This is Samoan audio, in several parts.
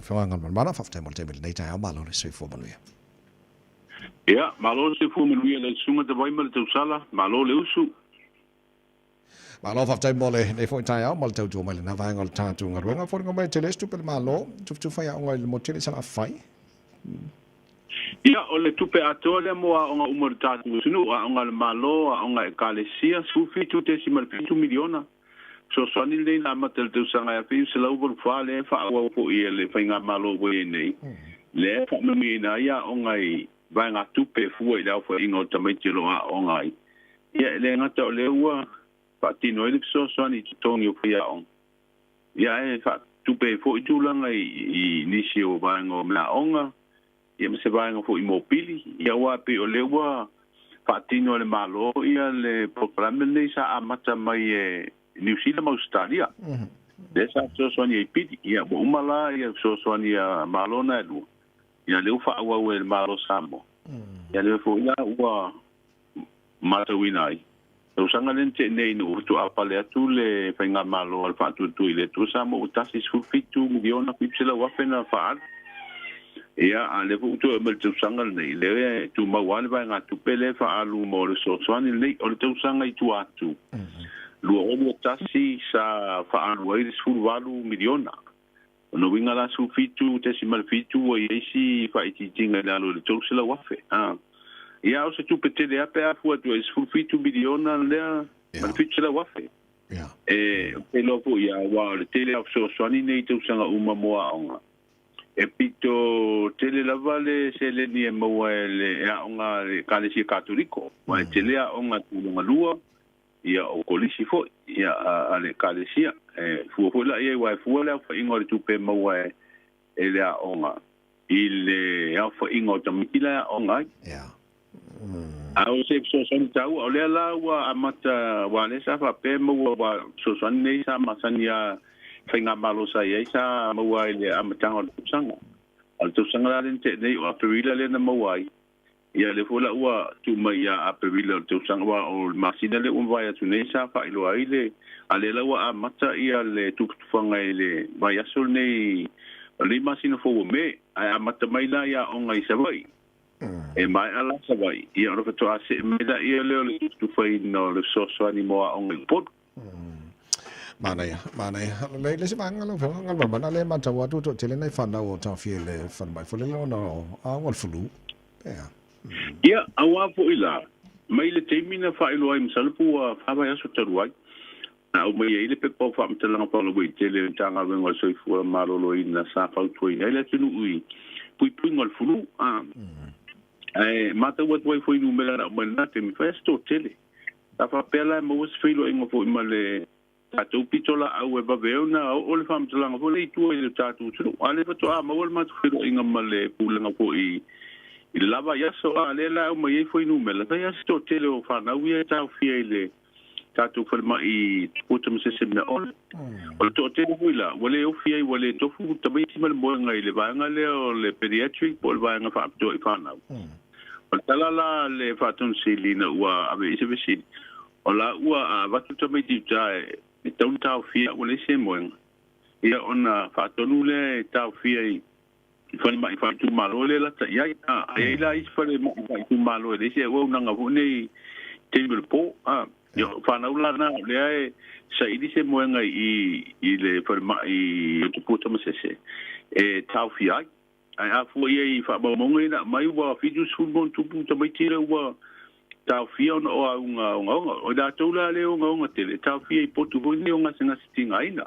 Afioga Galumalemana, faafetai mo le taimi i lenei taeao, malo le soifua manuia. Ia, malo le soifua manuia i lau Susuga Tavai ma le tausala, malo le usu. Malo faafetai mo lenei foi taeao ma le tautua mai lena vaega o le tatou galuega. Foliga mai e tele se tupe a le Malo, tufatufa i aoga i le motu tele i Salafai. Ia, o le tupe atoa lea mo aoga uma o le tatou atunuu, aoga a le Malo, aoga a Ekalesia, $17.7 miliona. Fesoasoani lenei na amata i le tausaga e 1984 lea e faaauau foi e le Faigamalo ua i ai nei, lea e faamanuiaina ai aoga i vaegatupe e fua i le aofaiga o tamaiti o lo o aooga ai. Ia, e le gata o lea ua faatino ai le fesoasoani i totogi o faiaoga, ia ae faatupe ai foi tulaga i nisi o vaega o meaaoga, ia ma se vaega foi mo pili. Ia aua e pei o lea ua faatino e le Malo ia le polokalame lenei sa amata mai e Niu Sila ma Ausetalia, lea sa fesoasoani ai i pili. Ia ua uma la ia fesoasoani a Malo na e lua, ia lea ua faaauau e le Malo o Samoa. Ia lea foi la ua matauina ai, tausaga lea na tea nei ina ua faatoa pale atu le Faigamalo a le Faatuatua i le Atua Samoa ua $17 miliona 700 afe na faaalu. Ia, a o lea foi ua toe aumai i le tausaga lenei, lea e tumau lava le vaegatupe lea e faaalu mo le fesoasoani lenei. O le tausaga i tua atu, 2021 sa faaalu ai le $18 miliona. O lona uiga la 17.7 ua i ai si faaitiitiga i lalo i le 300,000. A. Ia, o se tupe tele lava pe a fua atu ai i le 17 miliona lea ma le 700,000. E, ou te iloa foi ia, aua o le tele lava o fesoasoani nei i tausaga uma mo aoga, e pito tele lava le seleni e maua e le aoga a le Ekalesia Katoliko, aua e tele aoga tulaga lua, Ia, o kolisi foi, ia, a le Ekalesia. E fua foi la i ai, aua e fua le aofaiga o le tupe e maua e le aoga i le aofaiga o tamaiti la e aoga ai. A o se fesoasoani taua, o lea la ua amata, aua o lea sa faapea e maua, aua o fesoasoani nei sa masani lava i faigamalo sa i ai, sa maua i le amataga o le tausaga. A o le tausaga la lea na tea nei, o Aperila lea na maua ai. Ia lea foi la ua tuu mai ia Aperila o le tausaga, aua o le masina lea ua mavae atu nei sa faailoa ai le, a lea la ua amata ia le tufatufaga i le vaiaso lenei, o lenei masina fou o Me, ae amata mai la i aoga i Savaii. E maea la Savaii, ia ona faatoa see mai laia lea o le tufatufaina o le fesoasoani mo aoga i Upolu. Manaia, manaia. Le le isi vaega lau Afioga Galumalemana lea e matau atu ua toatele nai fanau o taofia i le falemai foi lele ona o aoga o le flu. Pea. Ia, aua foi la, mai le taimi na faailoa ai masalo po ua fa vaiaso talu ai, na aumai ai le pepa o faamatalaga faalauaitele a le Matagaluega o le Soifua Maloloina sa fautuaina ai le atunuu i puipuiga o le flu. Ae matau atu ai foi i numera na aumai i lena taimi, fai lava si toatele. Sa faapea la e maua se feiloaiga foi ma le tatou pitolaau e vave ai ona oo le faamatalaga foi lea i tua i le tatou atunuu. A o lea faatoa maua le matou feiloaiga ma le pulega foi i le la vaiaso, a o lea la e aumai ai fuainumera, fai lava si toatele o fanau ia e taofia i le tatou falemai Tupua ma se isi mea ole. O le toatele foi la, ua le ofi ai, ua le tofu tamaiti ma le moega i le vaega lea o le pediatric po o le vaega faapitoa i fanau. O le tala la a le Faatonusili ina ua ave i ai se fesili, o la ua a avatu tamaiti i uta e tatau ona taofia ua leai se moega, ia ona faatonu lea e taofia i falemai faaitumalo lea e lata i ai. A i ai la isi falemai faaitumalo e leai se auaunaga foi nei i taimi o le po, a, ia o fanau la na o lea e saili se moega i le falemai o Tupua Tamasese e taofia ai. Ae a fua ia i faamaumauga ia na aumai, ua 70+ tamaiti lea ua taofia ona o auga ogaoga. O i latou la lea e ogaoga tele, e taofia i potu foi nei o gasegase tigaina,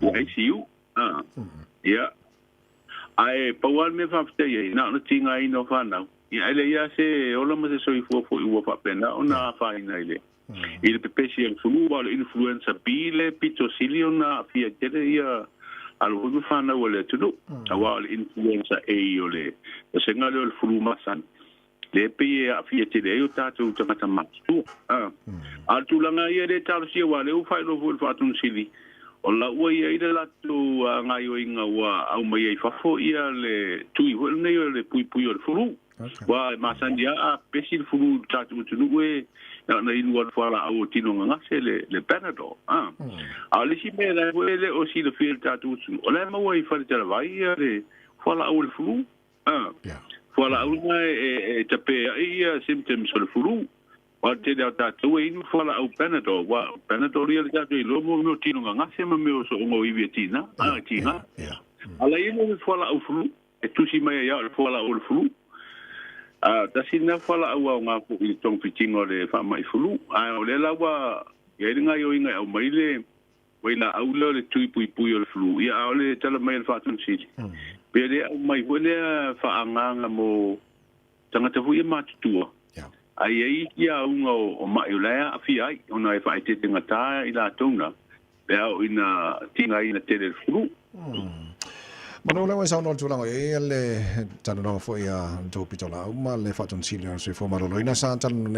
o ICU. Ia. Ae pau lava le mea faafetai ai, na ona tigaina o fanau, ia ae leai lava se ola ma se soifua foi ua faapena ona afaina i le i le pepesi o le flu, aua o le influenza B le pito sili ona aafia tele ia alo foi ma fanau a le atunuu, aua o le influenza A o le vasega lea o le flu masani, lea e pei e aafia tele ai o tatou tagata matutua. A o le tulaga ia lea e talosia, aua o lea ua faailoa foi e le Faatonusili, o la ua i ai le latou gaoioiga ua aumai ai fafo ia le tui foi lenei o le puipui o le flu. Aua e masani lava a pepesi le flu i le tatou atunuu e Na ona inu o le fualaau o tino gagase le, le Panadol. A. A o le isi mea la e le o silafia e le tatou atunuu, o la e maua i faletalavai ia le fualaau o le flu. A. Yeah. Fualaau lena e tape ai ia symptoms o le flu. Aua o le tele lava o tatou e inu fualaau Panadol, aua o Panadol ia le tatou iloa mo mea o tino gagase ma mea o sooga o ivi e tiga, a, tiga. Yeah. A la e i ai le fualaau flu, e tusi mai ai lava o le fualaau o le flu. A, tasi lena fualaau aoga foi i le togafitiga o le faamai flu. Ae o lea la ua i ai le gaoioiga e aumai le vailaau lea o le tui puipui o le flu, ia a o le tala mai a le Faatonusili, pe le aumai foi lea faaagaaga mo tagata foi ia matutua, a i ai isi auga o ma'i o la e aafia ai, ona e faaeteetegata i latou na, pe a oo ina tigaina tele e le flu. Manu lea ua e saunoa i le tulaga o i ai le talanoaga foi a le tou pitolaau ma le Faatonusili o le Soifua Maloloina sa talanoa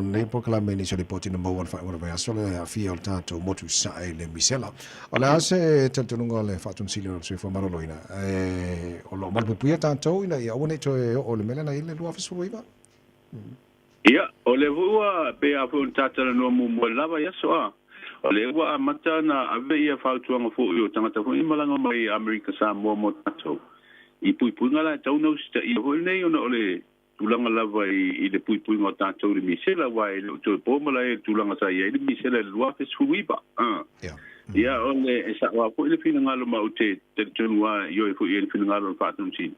nei polokalame i nisi o lipoti na maua i le faaiuga o le vaiaso le aafia o le tatou motu sae i le misela. O le a se talitonuga o le Faatonusili o le Soifua Maloloina e o lo o malupuipuia tatou ina ia aua ne i toe oo i le mea lea na i ai le 2019? Ia, o lea foi ua, pei lava foi ona ta talanoa muamua i le la vaiaso, a, o lea ua amata ona ave ia fautuaga foi o tagata foi nei malaga mai Amerika Samoa mo tatou i puipuiga la e tatau ona usitaia foi lenei ona o le tulaga lava i le puipuiga o tatou i le misela, aua e le o toe po malae i le tulaga sa i ai le misela i le 2019. A. Ia, o le, e sao lava foi le finagalo ma ou te talitonu lava ioe foi i ai le finagalo o le Faatonusili.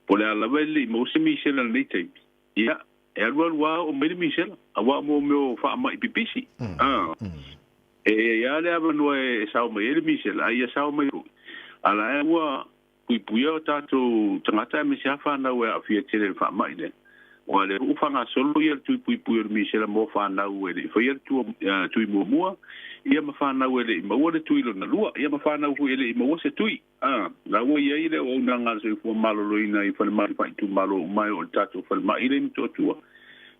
Po o le a lava e le i maua se misela i lenei taimi, Ia, e alualu lava oo mai le misela, aua o mea o faamai pipisi. A, e i ai lava le avanoa e sao mai ai le misela, a ia sao mai foi. A la e ua puipuia o tatou tagata aemaise lava fanau e aafia tele i le faamai lea. Aua o lea foi ua faagasolo ia le tui puipui o le misela mo fanau e le i faia le tui muamua, ia ma fanau e le i maua le tui lona lua, ia ma fanau foi e le i maua se tui. A, la ua i ai le auaunaga a le Soifua Maloloina i falemai faaitumalo uma e oo i le tatou falemai lea i Motootua.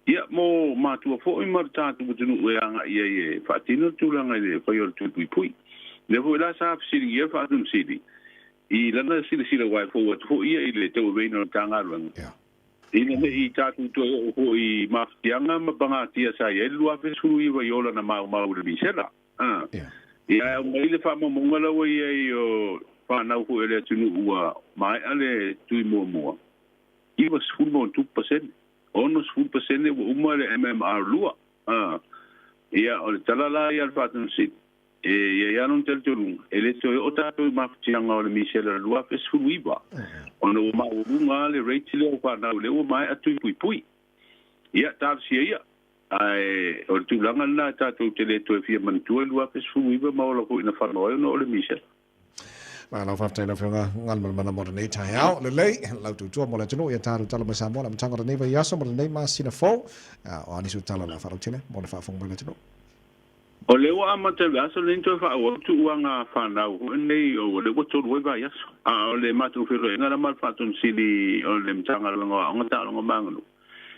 Ia, mo matua foi ma le tatou atunuu e agai ai e faatino le tulaga i le faia o le tui puipui. Lea foi la sa fesiligia le Faatonusili i lana silasila aua e fou atu foi ia i le tauaveina o le Matagaluega. Ina ne i tatou toe oo foi i mafatiaga ma pagatia sa i ai le 2019 i ola na maumau i le misela. A, ia e aumai le faamaumauga la ua i ai o fanau foi a le atunuu ua maea le tui muamua, 90.7%, 60% ua uma le MMR 2. A, ia o le tala la ia a le Faatonusili, e i ai lava lona talitonuga, e le toe oo tatou i mafatiaga o le misela o le 2019, ona ua maualuga lava le rate lea o fanau lea ua maea tui puipui. Ia, talosia ia. Ae o le tulaga lena tatou te le toe fia manatua i le 2019 ma ola foi ina fano ai ona o le misela. Malo faafetai lau Afioga Galumalemana mo lenei taeao. Lelei lau tutua mo le atunuu ia tatou tala mai Samoa le amataga o lenei vaiaso ma lenei masina fou. O a nisi o tala o le a faalautele mo le faafofoga mai le atunuu. O lea ua amata i le aso lenei toe faaauau tuuaga fanau foi nei o lea ua tolu ai vaiaso. A o le matou feiloaiga la ma le Faatonusili o le Matagaluega o Aoga, Taaloga ma Aganuu,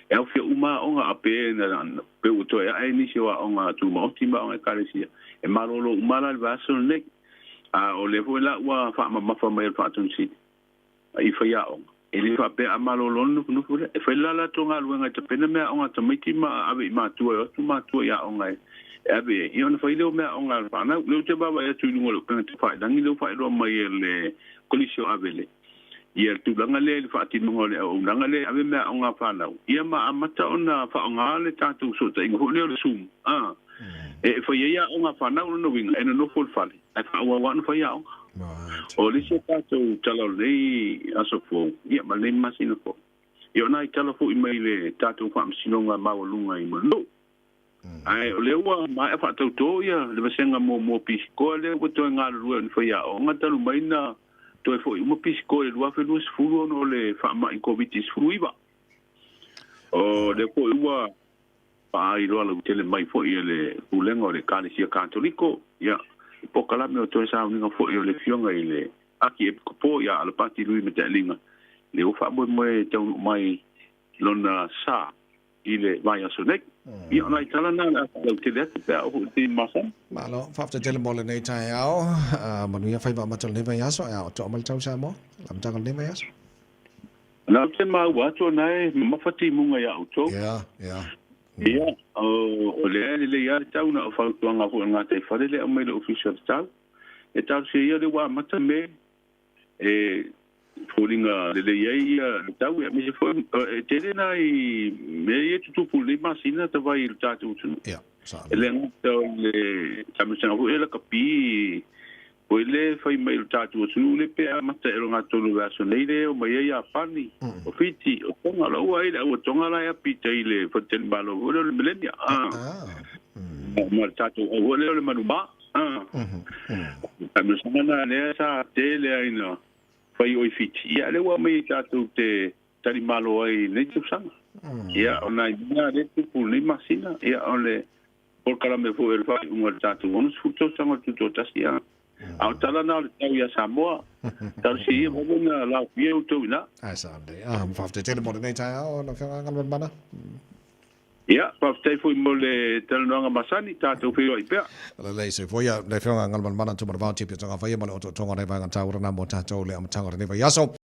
e aofia uma aoga a pe na pe ua toe ae nisi o aoga tumaoti ma aoga ekalesia e malolo uma la i le vaiaso lenei. A o lea foi la ua faamamafa mai e le Faatonusili i faiaoga, e le faapea a malolo ona nofonofo lea. E fai la latou galuega e tapena meaaoga a tamaiti ma ave i matua e o atu matua i aoga e ave i ai, ia ona fai lea o meaaoga a le fanau. Lea ou te vaavaai atu i luga o le upega tafailagi lea ua faailoa mai e le Kolisi o Avele, ia le tulaga lea i le faatinoga o le auaunaga lea e ave meaaoga a fanau, ia ma amata ona faaaoga le tatou fesootaiga foi lea o le Zoom, a, e fai ai aoga a fanau. Lona uiga, e nonofo i le fale ae faaauau lava ona fai aoga. O le isi o tatou tala o lenei aso fou, ia ma lenei masina fou, ia o nai tala foi mai le tatou Faamasinoga Maualuga i Mulinuu. Ae o lea ua maea faatautō ia le vasega muamua pisikoa lea ua toe galulue o ni faiaoga talu mai na toe foi uma pisikoa i le 2020 ona o le faamai Koviti-19. O lea foi ua faailoa lautele mai foi e le Pulega o le Ekalesia Katoliko, ia, i polokalame o toe sauniga foi o le Afioga i le Akiepikopo ia Alapati Lui Matailiga, lea ua faamoemoe e taunuu mai lona sa i le vaiaso nei. Ia, o nai tala na o le a faalautele atu pe a oo foi i le taimi masani. Malo, faafetai tele mo lenei taeao. Manuia faiva amata o lenei vaiaso, ae a oo toa mai le tau Samoa, le amataga o lenei vaiaso. Na ou te maua atu ona e mamafa timuga ia outou. Ia, ia. Ia, o lea e lelei lava le tau, na o fautuaga foi a le gataifale lea e aumai i le Ofisa o le Tau. E talosia ia o lea ua amata Me e foliga lelei ai le tau, aemaise foi e tele nai mea ia e tutupu i lenei masina tavai i le tatou atunuu. E le gata o le taamilosaga foi o lakapi foi le fai mai o le tatou atunuu le pe amata e le gatolu o le aso nei le o mai ai Iapani, o Fiti, o Tonga. La ua ai le au a Tonga la e api i tai i le faletalimalo foi lea o le Millennia. Ma le tatou au foi lea o le manumā. Taamilosaga na lea sa tele ai na fai o i Fiti, ia lea ua aumai tatou te talimalo ai i lenei tausaga. Ia, o nai mea lea e tupu i lenei masina, ia o le polokalame foi o le faaiuga o le tatou 60 tausaga o le Tutoatasi, ia. A o tala na o le tau iā Samoa, talosia ia vave na laofia outou i ina. Ae sa lelei. Ah, faafetai tele mo lenei taeao lau Afioga Galumalemana. Ia, faafetai foi mo le talanoaga masani, tatou feiloai pea. Lelei soifua ia le Afioga Galumalemana Tumanavao Tipi o Togafaia ma le otootoga o nei vaega taua lena mo tatou le amataga o lenei vaiaso.